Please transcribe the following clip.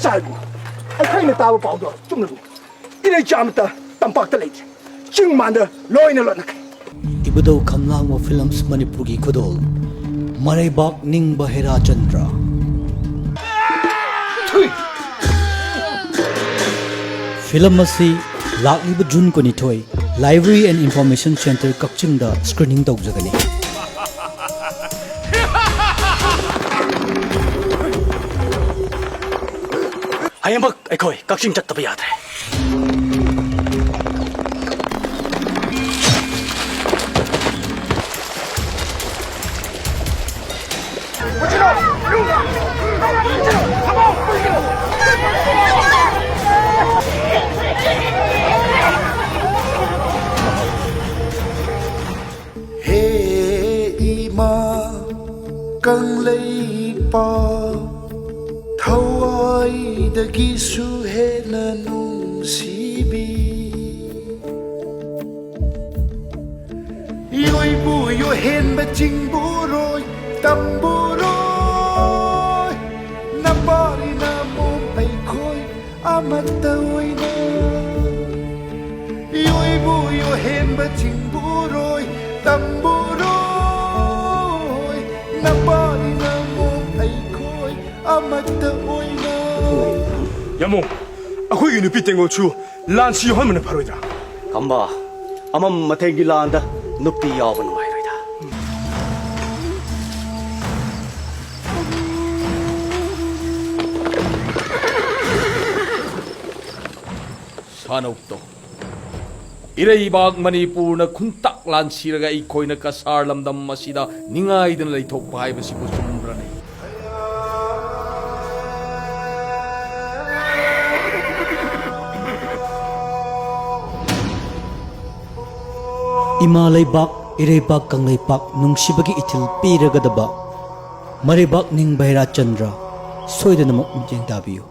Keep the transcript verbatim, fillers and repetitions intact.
ꯆꯥꯏꯕꯨ, ꯑꯩꯈꯣꯏꯅ ꯇꯥꯕ ꯄꯥꯎꯗꯣ ꯆꯨꯝꯂꯝꯃꯤ꯫ ꯏꯔꯩꯆꯥ ꯑꯃꯠꯇ ꯇꯝꯄꯥꯛꯇ ꯂꯩꯇ꯭ꯔꯦ꯫ ꯆꯤꯡ ꯃꯥꯟꯗ ꯂꯣꯏꯅ ꯂꯣꯠꯅꯈ꯭ꯔꯦ꯫ ꯏꯕꯨꯙꯧ ꯈꯝꯂꯥꯡꯕ Films ꯃꯅꯤꯄꯨꯔꯒꯤ ꯈꯨꯗꯣꯜ, ꯃꯔꯩꯕꯥꯛ ꯅꯤꯡꯕ ꯍꯦꯔꯥꯆꯟꯗ꯭ꯔ꯫ ꯐꯤꯂꯝ ꯑꯁꯤ ꯂꯥꯛꯂꯤꯕ ꯖꯨꯟ ꯀꯨꯟꯅꯤꯊꯣꯏ Library and Information Centre ꯀꯛꯆꯤꯡꯗ screening ꯇꯧꯖꯒꯅꯤ꯫ ꯍꯌꯦꯡꯃꯛ ꯑꯩꯈꯣꯏ ꯀꯛꯆꯤꯡ ꯆꯠꯇꯕ ꯌꯥꯗ꯭ꯔꯦ꯫ ꯍꯦ ꯏꯃꯥ ꯀꯪꯂꯩꯄꯥꯛ, ꯊꯋꯥꯏꯗꯒꯤꯁꯨ ꯍꯦꯟꯅ ꯅꯨꯡꯁꯤꯕꯤ꯫ ꯏꯌꯣꯏꯕꯨ ꯏꯌꯣꯏꯍꯦꯟꯕ ꯆꯤꯡꯕꯨꯔꯣꯏ ꯇꯝꯕꯨꯔꯣꯏ, ꯅꯄꯥꯔꯤ ꯅꯃꯣꯝ ꯑꯩꯈꯣꯏ ꯑꯃꯠꯇ ꯑꯣꯏꯅ꯫ ꯏꯌꯣꯏꯕꯨ ꯏꯌꯣꯏꯍꯦꯟꯕ ꯆꯤꯡꯕꯨꯔꯣꯏ ꯇꯝꯕꯨꯔꯣꯏ, ꯅꯄꯥꯔꯤ ꯅꯃꯣꯝ ꯑꯩꯈꯣꯏ ꯑꯃꯠꯇ ꯑꯣꯏꯅ꯫ ꯌꯥꯝꯕꯨꯡ, ꯑꯩꯈꯣꯏꯒꯤ ꯅꯨꯄꯤ ꯇꯦꯡꯒꯣꯜꯁꯨ ꯂꯥꯟꯁꯤ ꯌꯥꯎꯍꯟꯕꯅ ꯐꯔꯣꯏꯗ꯭ꯔꯥ? ꯈꯝꯕ, ꯑꯃꯝ ꯑꯊꯦꯡꯒꯤ ꯂꯥꯟꯗ ꯅꯨꯄꯤ ꯌꯥꯎꯕ ꯅꯨꯡꯉꯥꯏꯔꯣꯏꯗ꯫ ꯁꯥꯅꯧꯇꯣ, ꯏꯔꯩꯕꯥꯛ ꯃꯅꯤꯄꯨꯔꯅ ꯈꯨꯟꯇꯥꯛ ꯂꯥꯟꯁꯤꯔꯒ ꯑꯩꯈꯣꯏꯅ ꯀꯁꯥꯔ ꯂꯝꯗꯝ ꯑꯁꯤꯗ ꯅꯤꯡꯉꯥꯏꯗꯅ ꯂꯩꯊꯣꯛꯄ ꯍꯥꯏꯕꯁꯤꯕꯨ ꯆꯨꯝꯕ꯭ꯔꯅꯦ? ꯏꯃꯥ ꯂꯩꯕꯥꯛ, ꯏꯔꯩꯕꯥꯛ ꯀꯪꯂꯩꯄꯥꯛ ꯅꯨꯡꯁꯤꯕꯒꯤ ꯏꯊꯤꯜ ꯄꯤꯔꯒꯗꯕ ꯃꯔꯩꯕꯥꯛ ꯅꯤꯡꯕ ꯍꯦꯔꯥꯆꯟꯗ꯭ꯔ ꯁꯣꯏꯗꯅꯃꯛ ꯃꯤꯠꯌꯦꯡ ꯇꯥꯕꯤꯌꯨ꯫